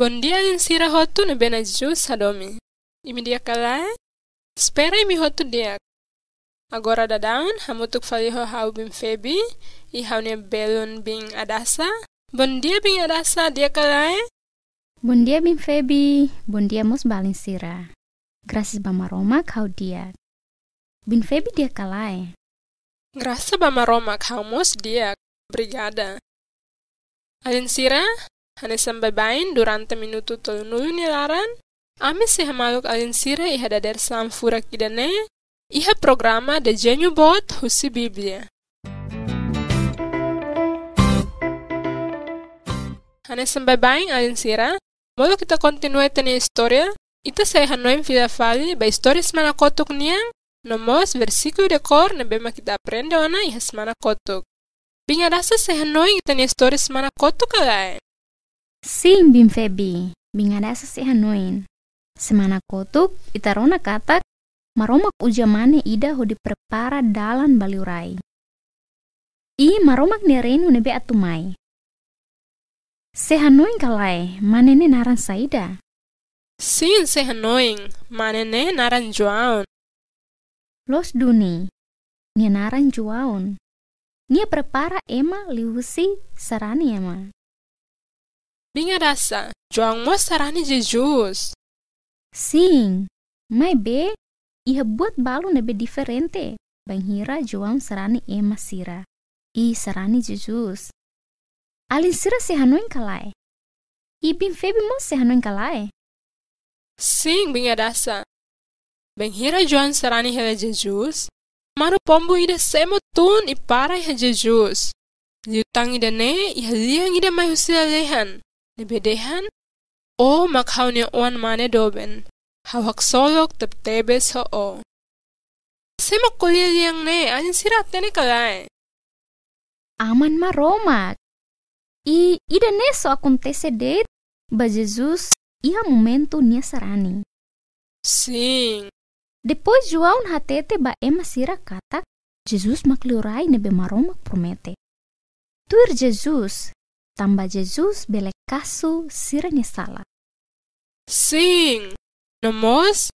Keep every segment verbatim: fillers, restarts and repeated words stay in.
Bondia alin sira hotu ne'ebé Na'i Jesus hadomi. Imi di'ak ka lae? Espera imi hotu di'ak. Agora daudaun, hamutuk fali ho ha'u Biin Febi, i ha'u-nia belun Biin Adasa. Bondia Biin Adasa, di'ak ka lae? Bondia Biin Febi, bondia mós ba alin sira. Grasas ba Maromak ha'u di'ak. Biin Febi di'ak ka lae? Grasa ba Maromak ha'u mós di'ak. Obrigada. Alin sira, hanesan baibain durante minutu tolunulu nia laran, ami sei hamaluk alin sira iha dadeer-saan furak ida-ne'e, iha programa Dezeñu Boot husi Bíblia. Hanesan baibain alin sira, molok ita kontinua ita-nia istória, ita sei hanoin fila fali ba istória semana kotuk nian, no mós versíkulu dekór ne'ebé mak ita aprende ona iha semana kotuk. Biin Adasa sei hanoin ita-nia istória semana kotuk ka lae? Sin, Biin Febi, Biin Adasa sei hanoin. Semana kotuk, ita rona katak Maromak uza mane ida hodi prepara dalan ba liurai. I Maromak nia reinu ne'ebé atu mai. Sei hanoin ka lae, mane ne'e naran saida? Sin, sei hanoin, mane ne'e naran João. Loos duni, nia naran João. Nia prepara ema liuhusi sarani ema. Biin Adasa, João mós sarani Jesus. Sin, maibé iha buat balu ne'ebé diferente bainhira João sarani ema sira i sarani Jesus. Alin sira sei hanoin ka lae? I Biin Febi mós sei hanoin ka lae? Sin, Biin Adasa. Bainhira João sarani hela Jesus, manu-pombu ida semo tun i para iha Jesus. Liután ida-ne'e iha lian ida mai husi lalehan, ne'ebé dehan: Ó mak ha'u-nia Oan-Mane doben, ha'u haksolok tebetebes ho ó. Sé mak ko'alia lian ne'e, alin sira hatene ka lae? Aman Maromak. I ida-ne'e só akontese de'it ba Jesus iha momentu nia sarani. Sin. Depois João hatete ba ema sira katak Jesus mak Liurai ne'ebé Maromak promete. Tuir Jesus, tanba Jesus bele kasu sira-nia sala. Sin, no mós,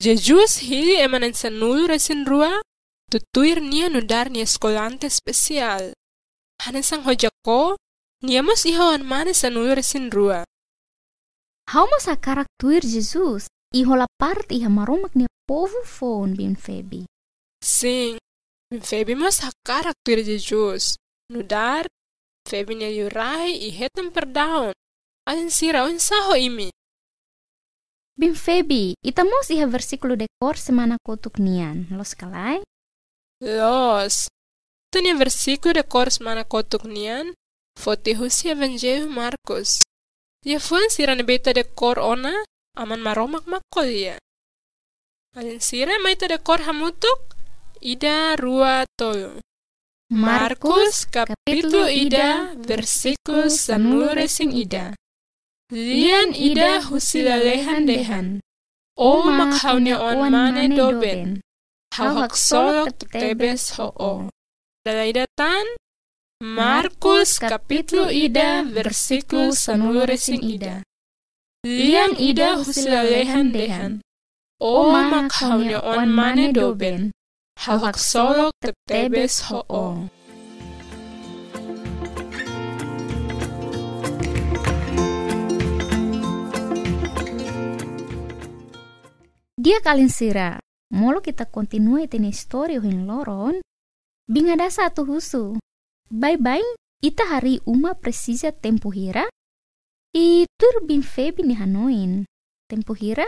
Jesus hili ema na'in sanulu-resin-rua, tuir nia nu'udar nia eskolante espesiál. Hanesan ho Jacob, nia mós iha oan-mane sanulu-resin-rua. Ha'u mós hakarak tuir Jesus, i hola parte iha Maromak nia povu foun, Biin Febi. Sin, Biin Febi mós hakarak tuir Jesus, nu'udar Febi nia Liurai i hetan perdaun. Alin sira, oinsá ho imi? Biin Febi, ita mós iha versíkulu dekór semana kotuk nian, loos ka lae? Loos. Ita-nia versíkulu dekór semana kotuk nian foti husi Evanjellu Marcos. Liafuan sira ne'ebé ita dekór ona, Aman Maromak mak ko'alia. Alin sira, mai ita dekór hamutuk, ida, rua, tolu. Marcos, kapítulu ida, versíkulu sanulu-resin-ida. Lian ida husi lalehan dehan: Ó mak ha'u-nia oan-mane doben, ha'u haksolok tebetebes ho ó. Dala ida tan, Marcos kapítulu ida, versíkulu sanulu-resin-ida. Lian ida husi lalehan dehan: Ó mak ha'u-nia oan-mane doben, ha'u haksolok tebetebes ho ó. Di'ak alin sira, molok ita kontinua ita-nia istória ohin loron, Biin Adasa atu husu. Baibain, ita harii uma presiza tempu hira? I tuir Biin Febi nia hanoin, tempu hira?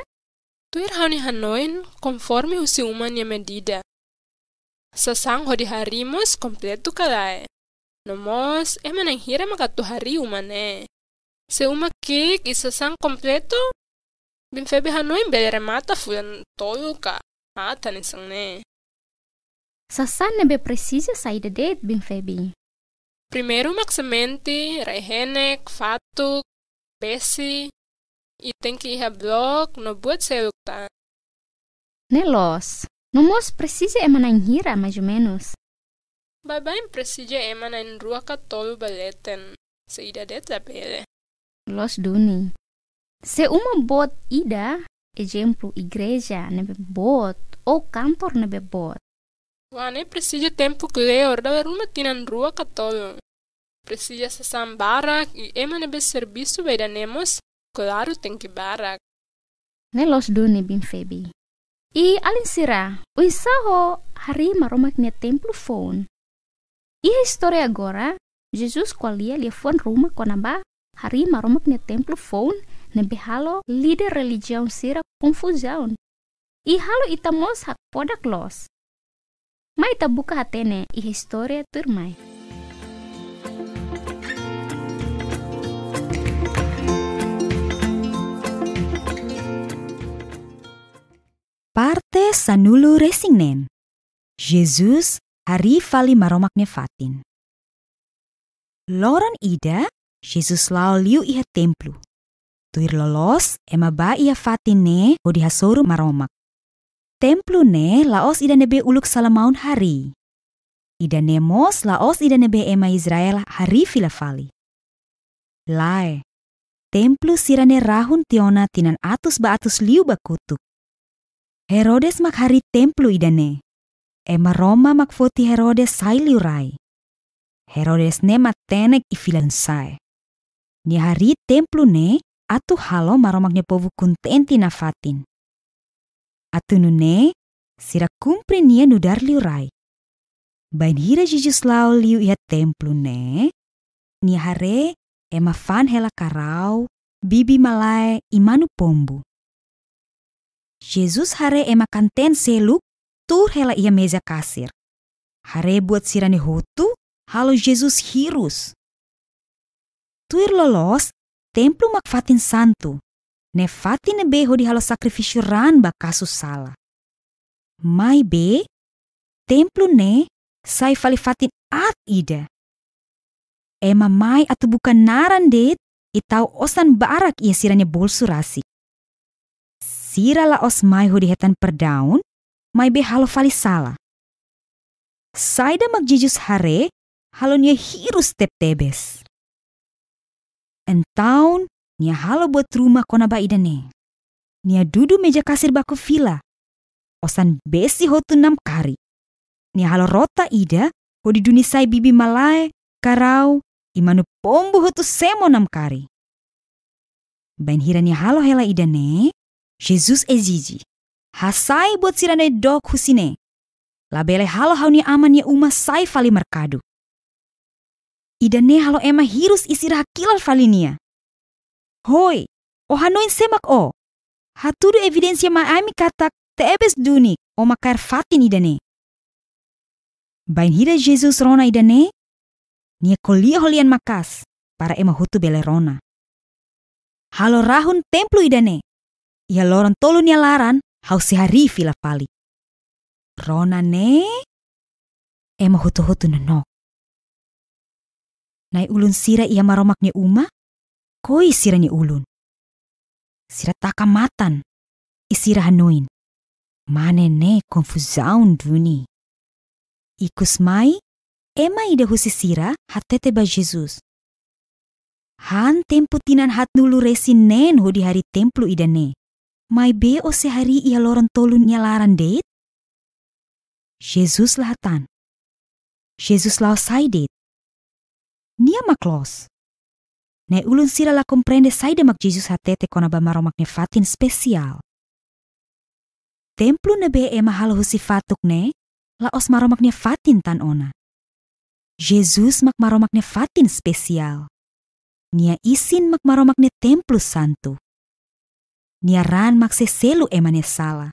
Tuir ha'u-nia hanoin, konforme husi uma nia medida. Sasán hodi harii mós kompletu ka lae? No mós, ema na'in hira mak atu harii uma ne'e? Se uma ki'ik i sasán kompletu, Biin Febi hanoin bele remata fulan tolu ka haat hanesan ne'e. Sasán ne'ebé presiza saida de'it, Biin Febi? Primeiru mak semente, rai-henek, fatuk, besi, i tenke iha blok no buat seluk tan. Ne'e loos. No mós presiza ema na'in hira, mais ou menos? Baibain presiza ema na'in rua ka tolu ba leten. Se ida de'it labele. Loos duni. Se uma boot ida, ezemplu, igreja ne'ebé boot ou kantor ne'ebé boot, nia presiza tempu kleur, dala ruma tinan rua ka tolu. Presiza sasán barak i ema ne'ebé servisu ba ida-ne'e mós, klaru, tenke barak. Ne'e loos duni, biin Febi. I alin sira, oinsá ho harii Maromak nia templu foun? Iha istória agora, Jesus ko'alia liafuan ruma kona-ba harii Maromak nia templu foun, ne'ebé halo líder relijiaun sira konfuzaun. I halo ita mós hakfodak loos. Mai ita buka hatene iha istória tuirmai. Parte sanulu-resin-neen. Jesus harii fali Maromak nia fatin. Loron ida, Jesus la'o liu iha templu. Tuir loloos, ema bá iha fatin ne'e hodi hasoru Maromak. Templu ne'e la'ós ida ne'ebé uluk Salomão harii. Ida-ne'e mós la'ós ida ne'ebé ema Israel harii fila fali. Lae, templu sira-ne'e rahun tiha ona tinan atus ba atus liubá kotuk. Herodes mak harii templu ida-ne'e. Ema Roma mak foti Herodes sai liurai. Herodes ne'e matenek i fila-sa'e. Nia harii templu ne'e atu halo Maromak nia povu kontente nafatin. Atu nune'e, sira kumpre nia nu'udar liurai. Bainhira Jesus la'o liu iha templu ne'e, nia haree ema fa'an hela karau, bibi-malae i manu-pombu. Jesus haree ema kanteen seluk tuur hela iha meza kasir. Haree buat sira-ne'e hotu halo Jesus hirus. Tuir loloos, templu mak fatin santu, ne'e fatin ne'ebé hodi halo sakrifísiu raan ba kasu sala. Maibé, templu ne'e sai fali fatin aat ida. Ema mai atu buka naran de'it i tau osan barak iha sira-nia bolsu rasik. Sira la'ós mai hodi hetan perdaun, maibé halo fali sala. Saida mak Jesus haree halo nia hirus tebetebes. Entaun, nia halo buat ruma kona-ba ida-ne'e. Nia dudu meza kasir baku fila. Osan besi hotu namkari. Nia halo rota ida, hodi duni sai bibi-malae, karau, i manu-pombu hotu semo namkari. Bainhira nia halo hela ida-ne'e, Jesus ezije: "Hasai buat sira-ne'e dook husi ne'e. Labele halo ha'u-nia Aman nia uma sai fali merkadu." Ida-ne'e halo ema hirus i sira hakilar fali nia. "Hoi, ó hanoin sé mak ó? Hatudu evidénsia mai ami katak tebes duni ó mak kaer fatin ida-ne'e." Bainhira Jesus rona ida-ne'e, nia ko'alia ho lian maka'as, para ema hotu bele rona: "Halo rahun templu ida-ne'e. Iha loron tolu nia laran, ha'u sei harii fila fali." Rona ne'e, ema hotu-hotu nonook. Na'i-ulun sira iha Maromak nia uma koi sira-nia ulun. Sira taka matan, i sira hanoin: "Mane ne'e konfuzaun duni." Ikusmai, ema ida husi sira hatete ba Jesus: "Han tempu tinan haatnulu-resin-neen hodi harii templu ida-ne'e, maibé ó sei harii iha loron tolu nia laran de'it?" Jesus la hatán. Jesus la'o sai de'it. Nia mak loos. Na'i-ulun sira la komprende saida mak Jesus hatete kona-ba Maromak nia fatin espesiál. Templu ne'ebé ema halo husi fatuk ne'e la'ós Maromak nia fatin tan ona. Jesus mak Maromak nia fatin espesiál. Nia isin mak Maromak nia templu santu. Nia raan mak sei selu ema nia sala.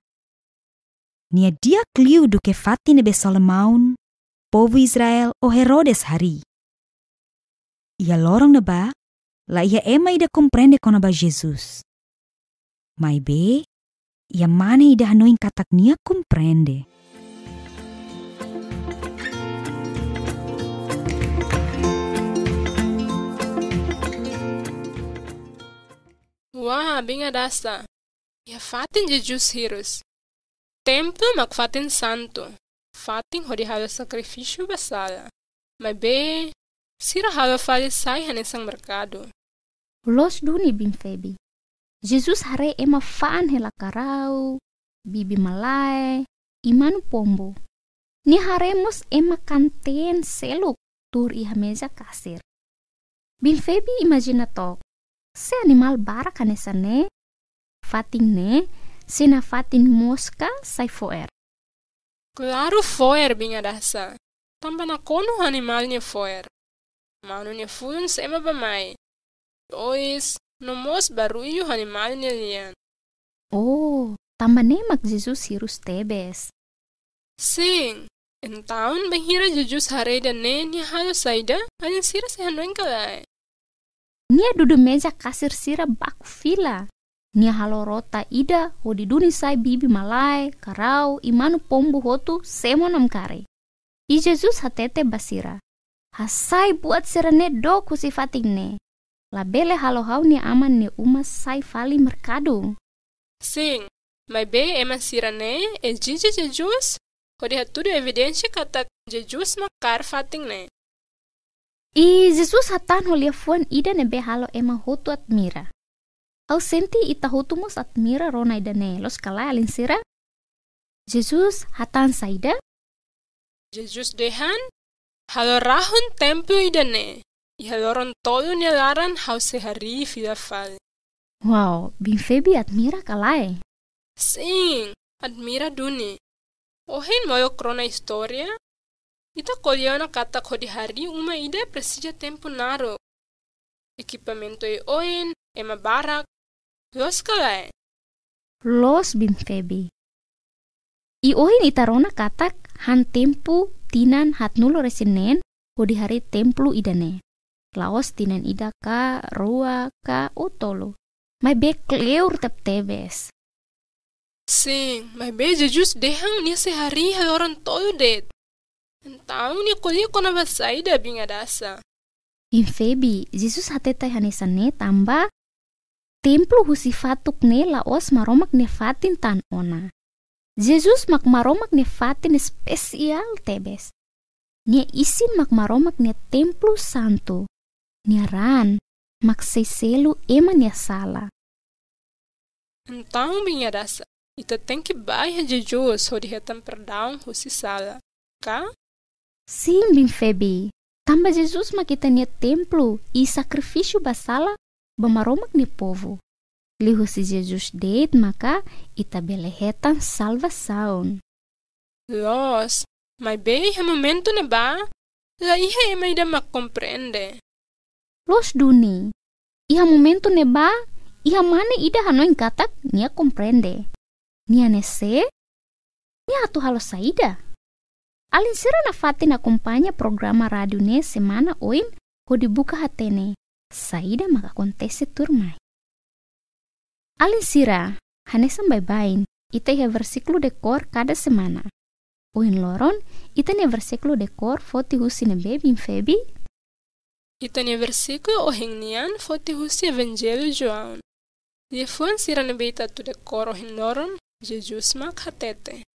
Nia di'ak liu duké fatin ne'ebé Salomão, povu Israel ou Herodes harii. Iha loron ne'ebá, la iha ema ida komprende kona-ba Jesus. Maibé, iha mane ida hanoin katak nia komprende. Wah, biin Adasa. Iha fatin Jesus hirus. Templu mak fatin santu, fatin hodi halo sakrifísiu ba sala. Maibé, sira halo fali sai hanesan merkadu. Loos duni, biin Febi. Jesus haree ema fa'an hela karau, bibi-malae, i manu-pombu. Nia haree mós ema kanteen seluk tuur iha meja kasir. Biin Febi imajina took, se animál barak hanesan ne'e, fatin ne'e, se nafatin moska sai fo'er. Klaru fo'er, Biin Adasa. Tanba nakonu animál nia fo'er. Manu nia fulun semo bá-mai. Ois, no mós barullu animál nia lian. Oh, tanba ne'e mak Jesus hirus tebes. Sin, entaun bainhira Jesus haree ida-ne'e nia halo saida, alin sira sei hanoin ka lae? Nia dudu meja kasir sira baku fila. Nia halo rota ida hodi duni sai bibi-malae, karau, i manu-pombu hotu semo namkari. I Jesus hatete ba sira: Hasai buat sira-ne'e dook husi fatin ne'e. Labele halo ha'u-nia Aman nia uma sai fali merkadu. Sin, maibé ema sira-ne'e ezije Jesus hodi hatudu evidénsia katak Jesus mak kaer fatin ne'e. I Jesus hatán ho liafuan ida ne'ebé halo ema hotu admira. Ha'u sente ita hotu mós admira rona ida-ne'e, loos ka lae, alin sira? Jesus hatán saida? Jesus dehan: Halo rahun templu ida-ne'e, iha loron tolu nia laran ha'u sei harii fila fali. Wow, Biin Febi admira ka lae? Sin, admira duni. Ohin molok rona istória, ita ko'alia ona katak hodi harii uma ida presiza tempu naruk, ekipamentu oioin, ema barak, loos ka lae? Loos, Biin Febi. I ohin ita rona katak han tempu tinan haatnulu-resin-neen hodi harii templu ida-ne'e. La'ós tinan ida ka, rua ka, ou tolu. Maibé kleur tebetebes. Sin, maibé Jesus dehan nia sei harii iha loron tolu de'it. Entaun nia ko'alia kona-ba saida, Biin Adasa? Biin Febi, Jesus hatete hanesan ne'e tanba templu husi fatuk ne'e la'ós Maromak nia fatin tan ona. Jesus mak Maromak nia fatin espesiál tebes. Nia isin mak Maromak nia templu santu. Nia raan mak sei selu ema nia sala. Entaun, Biin Adasa, ita tenke bá iha Jesus hodi hetan perdaun husi sala, ka? Sin, Biin Febi. Tanba Jesus mak ita-nia templu i sakrifísiu ba sala ba Maromak nia povu. Liuhusi Jesus de'it maka ita bele hetan salvasaun. Loos, maibé iha momentu ne'ebá, la iha ema ida mak komprende. Loos duni. Iha momentu ne'ebá, iha mane ida hanoin katak nia komprende. Nia ne'e sé? Nia atu halo saida? Alin sira nafatin akompaña programa rádiu ne'e semana oin hodi buka hatene saida mak akontese tuirmai. Alin sira, hanesan baibain, ita iha versíkulu dekór kada semana. Ohin loron, ita-nia versíkulu dekór foti husi ne'ebé, Biin Febi? Ita-nia versíkulu ohin nian foti husi Evanjellu João. Liafuan sira ne'ebé ita atu dekór ohin loron, Jesus mak hatete.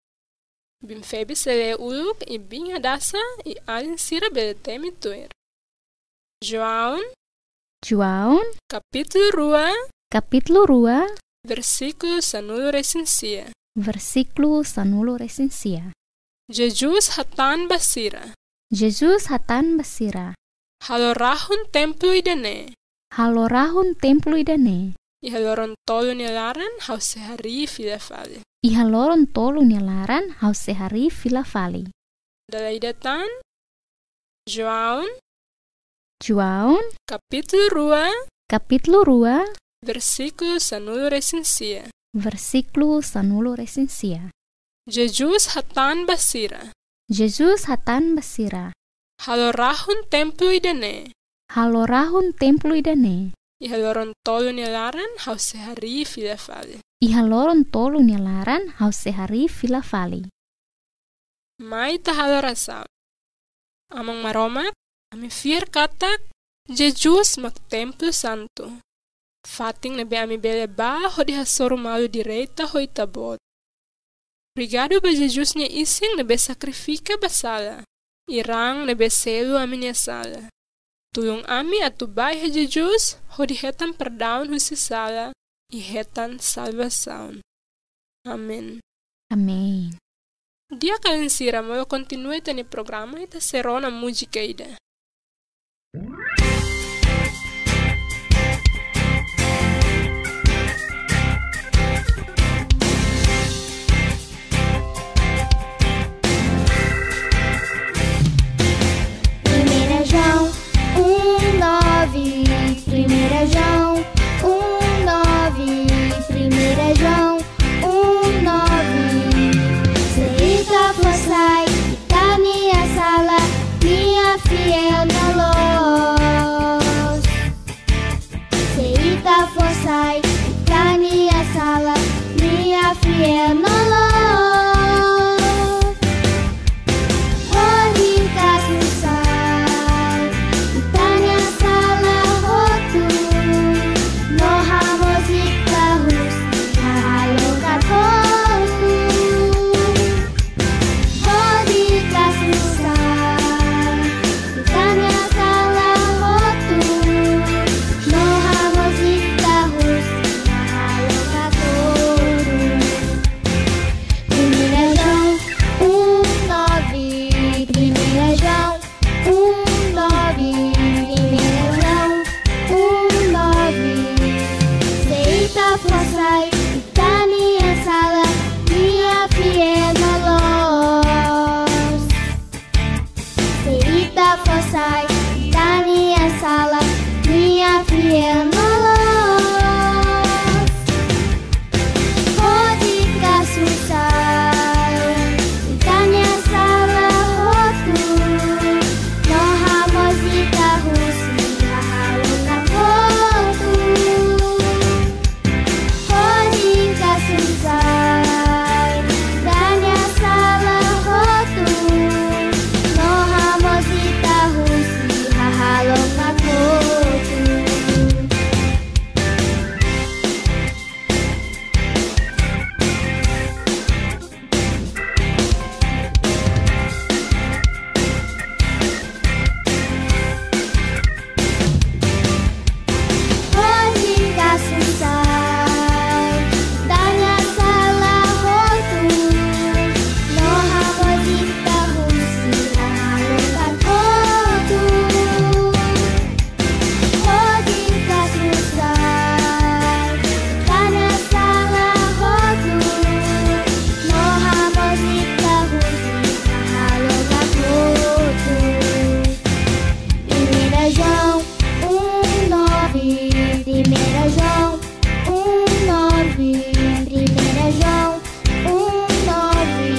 Biin Febi sei lee uluk i Biin Adasa i alin sira bele temi tuir. João, João, kapítulu rua, kapítulu rua, versíkulu sanulu-resin-sia. Versíkulu sanulu-resin-sia. Jesus hatán ba sira. Jesus hatán ba sira. Halo rahun templu ida-ne'e. Halo rahun templu ida-ne'e. Iha loron tolu nia laran ha'u sei harii fila fali. Iha loron tolu nia laran ha'u sei harii fila fali. Dala ida tan, João, João, kapítulu rua, kapítulu rua, versíkulu sanulu-resin-sia. Versíkulu sanulu-resin-sia. Jesus hatán ba sira. Jesus hatán ba sira. Halo rahun templu ida-ne'e. Halo rahun templu ida-ne'e. Iha loron tolu nia laran ha'u sei harii fila fali. Iha loron tolu nia laran ha'u sei harii fila fali. Mai ita halo orasaun. Aman Maromak, ami fiar katak Jesus mak templu santu. Fatin ne'ebé ami bele bá hodi hasoru malu direta ho Ita-Boot. Obrigadu ba Jesus nia isin ne'ebé sakrifika ba sala, i raan ne'ebé selu ami-nia sala. Tulun ami atu bá iha Jesus hodi hetan perdaun husi sala, i hetan salvasaun. Amen. Amen. Di'ak alin sira, molok kontinua ita-nia programa, ita sei rona múzika ida. Primeira João um nove, Primeira João um nove, Primeira João um nove. Se ita fó sai ita-nia sala, nia fiél no loos. Se ita fó sai ita-nia sala, nia fiél no loos. Hodi kasu sai ita-nia sala hotu, no hamoos ita husi hahalok hotu. Hodi kasu sai ita-nia sala hotu, no hamoos ita husi hahalok hotu. Primeira João um nove, Primeira João um nove, Primeira João um nove. Se ita fó sai ita-nia sala, nia fiél no loos. Se ita fó sai ita-nia sala, nia fiél no loos. Hodi kasu sai ita-nia sala hotu, no hamoos ita husi hahalok hotu. Hodi kasu sai ita-nia sala hotu, no hamoos ita husi hahalok hotu. Hodi kasu sai ita-nia sala hotu, no hamoos ita husi hahalok hotu. Hodi kasu sai ita-nia sala hotu, no hamoos ita husi hahalok hotu. Primeira João um nove, Primeira João um nove, Primeira João um nove.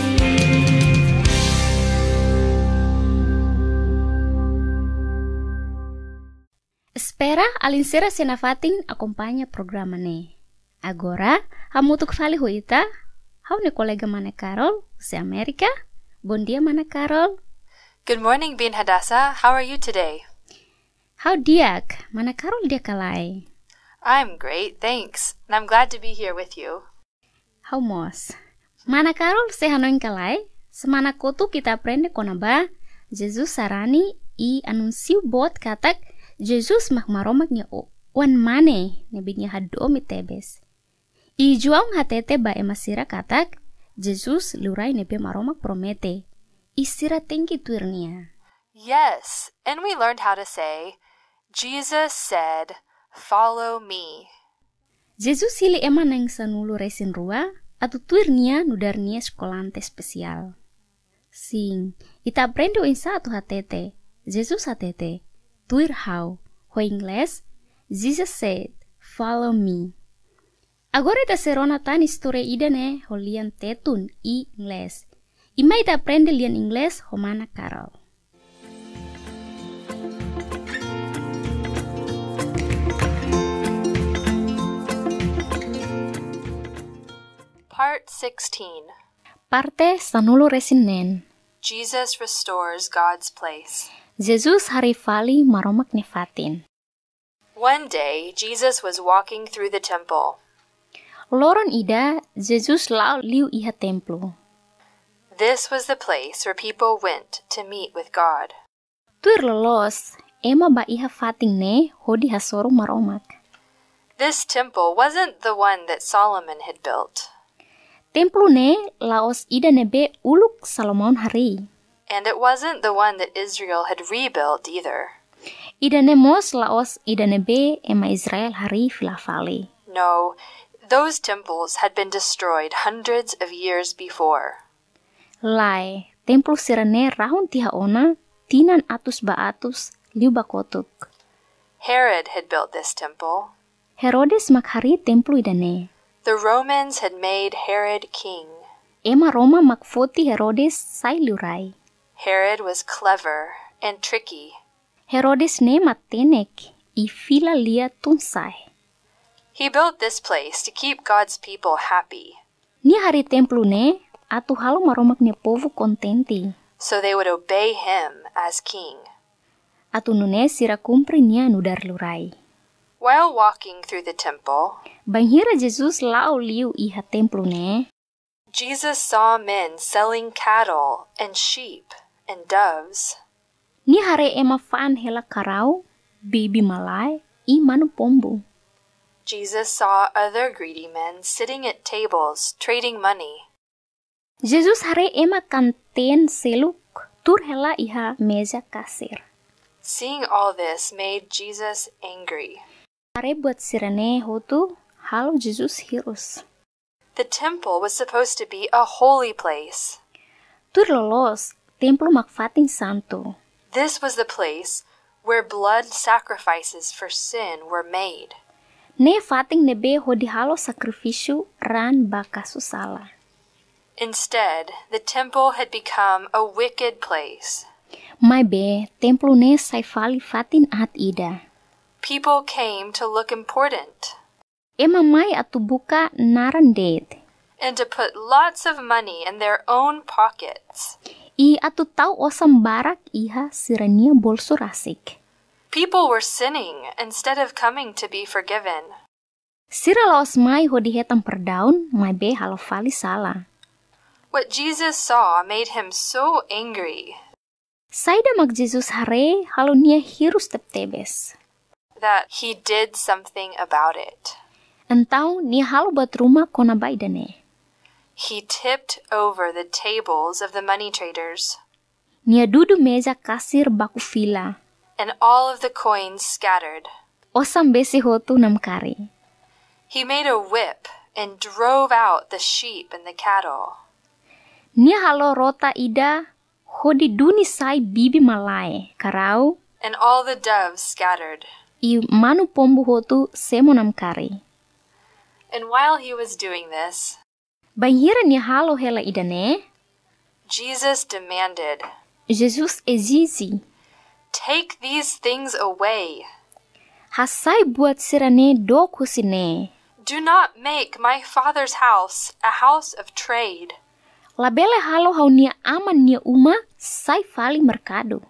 Espera alin sira sei nafatin akompaña programa ne'e. Agora, hamutuk fali ho ita, ha'u-nia kolega mana Carol, husi Amérika. Bondia, mana Carol. Good morning, Biin Hadassah. How are you today? Ha'u di'ak, mana Carol di'ak ka lae? I'm great, thanks. And I'm glad to be here with you. Ha'u mós. Mana Carol sei hanoin ka lae, semana kotuk ita aprende kona-ba Jesus sarani i anunsiu boot katak Jesus mak Maromak nia o-, Oan-Mane ne'ebé nia hadomi tebes. I João hatete ba ema sira katak Jesus Liurai ne'ebé Maromak promete. I sira tenke tuir nia. Yes, and we learned how to say, "Jesus said, 'Follow me.'" Jesus hili ema na'in sanulu-resin-rua atu tuir nia nu'udar nia eskolante espesiál. Sin, ita aprende oinsá atu hatete. Jesus hatete, "Tuir ha'u." Ho inglés, Jesus said, "Follow me." Agora ita sei rona tan istória ida-ne'e ho lian Tetun i inglés. I mai ita aprende lian inglés ho mana Carol. Part sixteen. Parte sanulu-resin-neen. Jesus restores God's place. Jesus harii fali Maromak nia fatin. One day, Jesus was walking through the temple. Loron ida, Jesus la'o liu iha templu. This was the place where people went to meet with God. Tuir loloos, ema bá iha fatin ne'e hodi hasoru Maromak. This temple wasn't the one that Solomon had built. Templu ne'e la'ós ida ne'ebé uluk Salomão harii. And it wasn't the one that Israel had rebuilt either. Ida-ne'e mós la'ós ida ne'ebé ema Israel harii fila fali. No, those temples had been destroyed hundreds of years before. Lae, templu sira-ne'e rahun tiha ona, tinan atus ba atus liu ba kotuk. Herod had built this temple. Herodes mak harii templu ida-ne'e. The Romans had made Herod king. Ema Roma mak foti Herodes sai liurai. Herod was clever and tricky. Herodes ne'e matenek i fila lia tun-sa'e. He built this place to keep God's people happy. Nia harii templu ne'e atu halo Maromak nia povu kontente. So they would obey him as king. Atu nune'e sira kumpre nia nu'udar liurai. While walking through the temple, bainhira Jesus la'o liu iha templu ne'e, Jesus saw men selling cattle and sheep and doves. Nia haree ema fa'an hela karau, bibi-malae, i manu-pombu. Jesus saw other greedy men sitting at tables trading money. Jesus haree ema kanteen seluk tuur hela iha meza kasir. Seeing all this made Jesus angry. Haree buat sira-ne'e hotu halo Jesus hirus. The temple was supposed to be a holy place. Tuir loloos, templu mak fatin santu. This was the place where blood sacrifices for sin were made. Ne'e fatin ne'ebé hodi halo sakrifísiu raan ba kasu sala. Instead, the temple had become a wicked place. Maibé, templu ne'e sai fali fatin aat ida. People came to look important. Ema mai atu buka naran de'it. And to put lots of money in their own pockets. I atu tau osan barak iha sira-nia bolsu rasik. People were sinning instead of coming to be forgiven. Sira la'ós mai hodi hetan perdaun, maibé halo fali sala. What Jesus saw made him so angry. Saida mak Jesus haree halo nia hirus tebetebes. That he did something about it. Entaun nia halo buat ruma kona-ba ida-ne'e. He tipped over the tables of the money traders. Nia dudu meza kasir baku fila. And all of the coins scattered. Osan besi hotu namkari. He made a whip and drove out the sheep and the cattle. Nia halo rota ida hodi duni sai bibi-malae, karau. And all the doves scattered. I manu-pombu hotu semo namkari. And while he was doing this, bainhira nia halo hela ida-ne'e, Jesus demanded, Jesus ezije, take these things away. Hasai buat sira-ne'e dook husi ne'e. Do not make my Father's house a house of trade. Labele halo ha'u-nia Aman nia uma sai fali merkadu.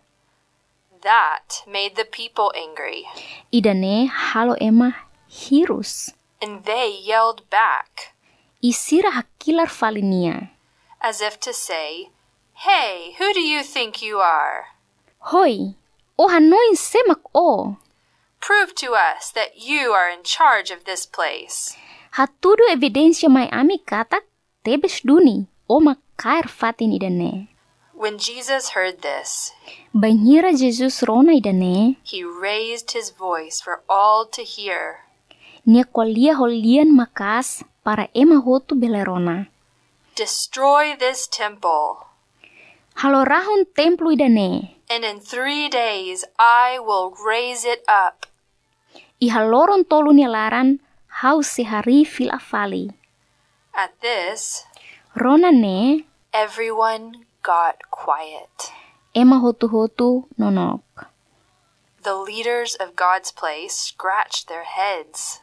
That made the people angry. Ida-ne'e halo ema hirus. And they yelled back. I sira hakilar fali nia. As if to say, hey, who do you think you are? Hoi, ó hanoin sé mak ó? Prove to us that you are in charge of this place. Hatudu evidénsia mai ami katak tebes duni ó mak kaer fatin ida-ne'e. When Jesus heard this, bainhira Jesus rona ida-ne'e, he raised his voice for all to hear. Nia ko'alia ho lian maka'as para ema hotu bele rona. Destroy this temple. Halo rahun templu ida-ne'e. And in three days I will raise it up. Iha loron tolu nia laran, ha'u sei harii fila fali. At this, rona ne'e, everyone got quiet. Ema hotu-hotu nonook. The leaders of God's place scratched their heads.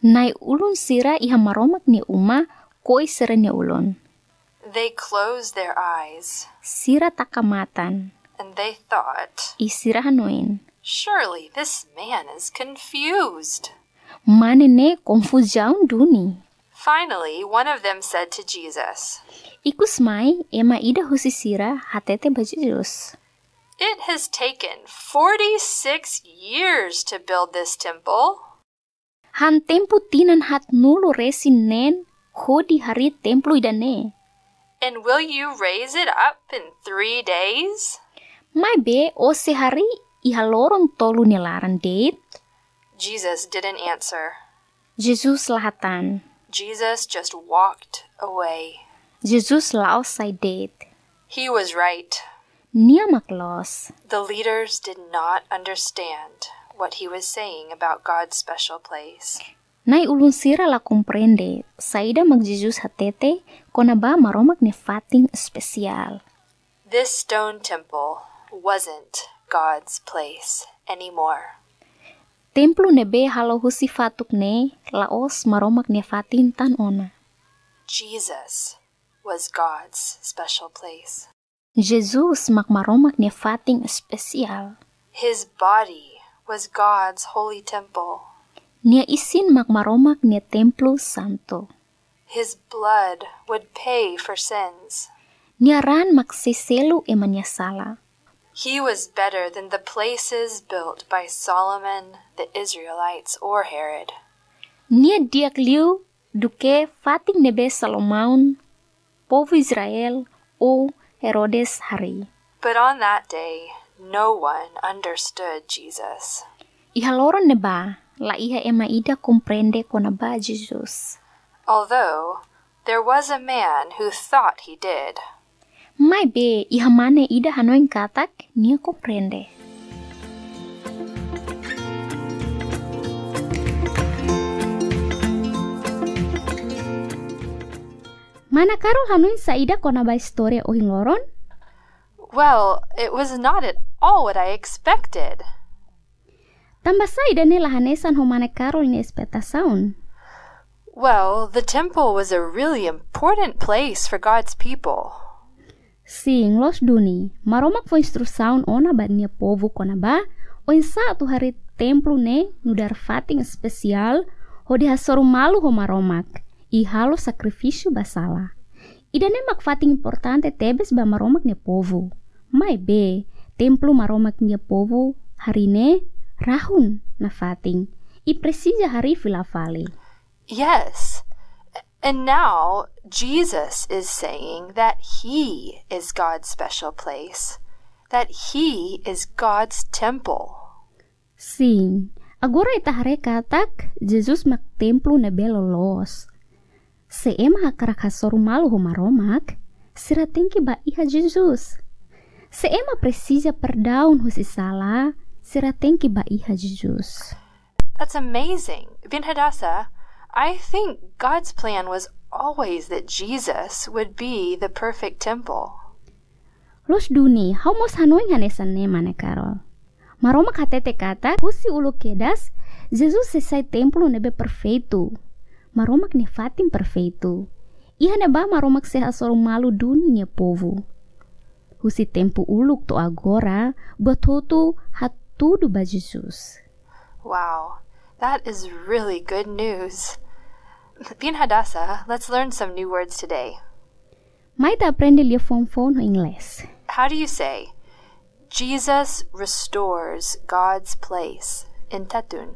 Na'i-ulun sira iha Maromak nia uma koi sira-nia ulun. They closed their eyes. Sira taka matan. And they thought, I sira hanoin, surely this man is confused. Mane ne'e konfuzaun duni. Finally, one of them said to Jesus, ikusmai, ema ida husi sira hatete ba Jesus, it has taken forty-six years to build this temple. Han tempu tinan haatnulu resin neen hodi harii templu ida-ne'e? And will you raise it up in three days? Maibé ó sei harii iha loron tolu nia laran de'it? Jesus didn't answer. Jesus la hatán. Jesus just walked away. Jesus la'o sai de'it. He was right. Nia mak loos. The leaders did not understand what he was saying about God's special place. Na'i-ulun sira la komprende saida mak Jesus hatete kona-ba Maromak nia fatin espesiál. This stone temple wasn't God's place anymore. Templu ne'ebé halo husi fatuk ne'e la'ós Maromak nia fatin tan ona. Jesus was God's special place. Jesus mak Maromak nia fatin espesiál. His body was God's holy temple. Nia isin mak Maromak nia templu santu. His blood would pay for sins. Nia raan mak sei selu ema nia sala. He was better than the places built by Solomon, the Israelites, or Herod. Nia di'ak liu duké fatin ne'ebé Salomão, povu Israel, ou Herodes harii. But on that day, no one understood Jesus. Iha loron ne'ebá, la iha ema ida komprende kona-ba Jesus. Although there was a man who thought he did. Maibé iha mane ida hanoin katak nia komprende. Mana Carol hanoin saida kona-ba istória ohin loron? Well, it was not at all what I expected. Tanba sá ida-ne'e la hanesan ho Mana Carol nia espetasaun? Well, the temple was a really important place for God's people. Sin, loos duni, Maromak fó instrusaun ona ba nia povu kona-ba oinsá atu harii templu ne'e nu'udar fatin espesiál hodi hasoru malu ho Maromak i halo sakrifísiu ba sala. Ida-ne'e mak fatin importante tebes ba Maromak nia povu. Maibé, templu Maromak nia povu harii ne'e rahun nafatin i presiza harii fila fali. Yes. And now Jesus is saying that he is God's special place, that he is God's temple. Sin, agora ita haree katak Jesus mak templu ne'ebé loloos. Se ema hakarak hasoru malu ho Maromak, sira tenke bá iha Jesus. Se ema presiza perdaun husi sala, sira tenke bá iha Jesus. That's amazing. Biin Hadassah, I think God's plan was always that Jesus would be the perfect temple. Loos duni, ha'u mós hanoin hanesan ne'e, Mana Carol. Maromak hatete katak husi uluk kedas, Jesus sei sai templu ne'ebé perfeitu. Maromak nia fatin perfeitu. Iha ne'ebá Maromak sei hasoru malu duni nia povu. Husi tempu uluk to'o agora, buat hotu hatudu ba Jesus. Wow, that is really good news. Biin Hadassah, let's learn some new words today. Mai ita aprende liafuan foun ho inglés. How do you say, "Jesus restores God's place" in Tetun?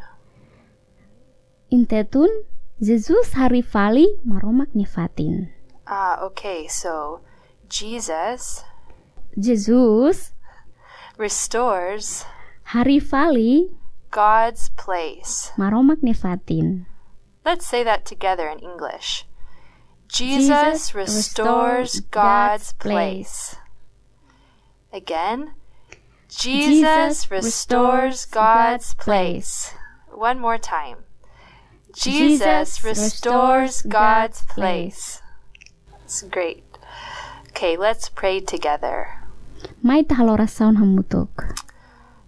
In Tetun, Jesus harii fali Maromak nia fatin. Ah, okay, so Jesus Jesus restores harii fali God's place. Maromak nia fatin. Let's say that together in English. Jesus Jesus restores restores God's God's place. Place. Again. Jesus Jesus restores restores God's God's place. Place. One more time. Jesus Jesus restores restores God's God's place. Place. It's great. Okay, let's pray together. Mai ita halo orasaun hamutuk.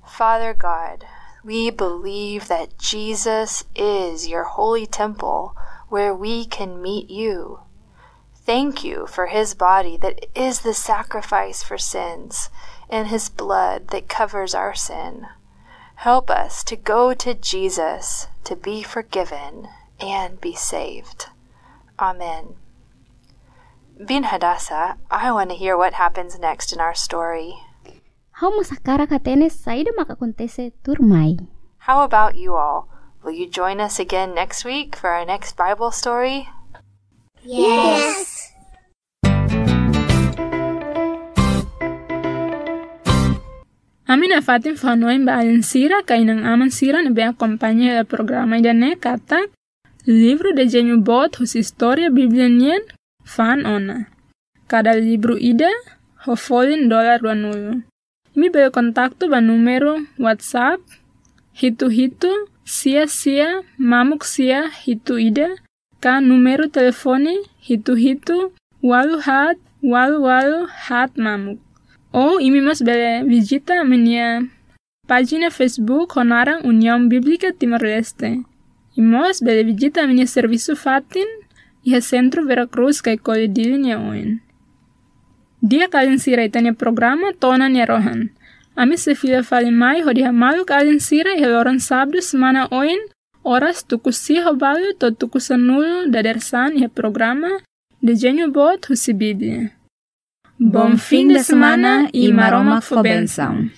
Father God, we believe that Jesus is your holy temple where we can meet you. Thank you for his body that is the sacrifice for sins and his blood that covers our sin. Help us to go to Jesus to be forgiven and be saved. Amen. Biin Hadassah, I want to hear what happens next in our story. Ha'u mós hakarak hatene saida mak akontese tuirmai. How about you all? Will you join us again next week for our next Bible story? Yes. Ami nafatin fó-hanoin ba alin sira ka inan-aman sira ne'ebé akompaña hela programa ida-ne'e katak livru Dezeñu Boot husi Istória Bíblia nian fa'an ona. Kada livru ida ho folin dolar ruanulu. Imi bele kontaktu ba númeru WhatsApp hitu hitu sia sia mamuk sia hitu ida ka númeru telefone hitu hitu ualu haat ualu ualu haat mamuk. Ou imi mós bele vizita ami-nia pájina Facebook ho naran União Bíblica Timor-Leste. I mós bele vizita ami-nia servisu fatin iha Sentru Vera Cruz Caicoli, Dili nia oin. Di'ak alin sira, ita-nia programa to'o ona nia rohan. Ami sei fila fali mai hodi hamaluk alin sira iha loron sábadu semana oin, oras tuku sia ho balu to'o tuku sanulu dadeer-saan iha programa Dezeñu Boot husi Bíblia. Bom fim de semana i Maromak fó bensaun.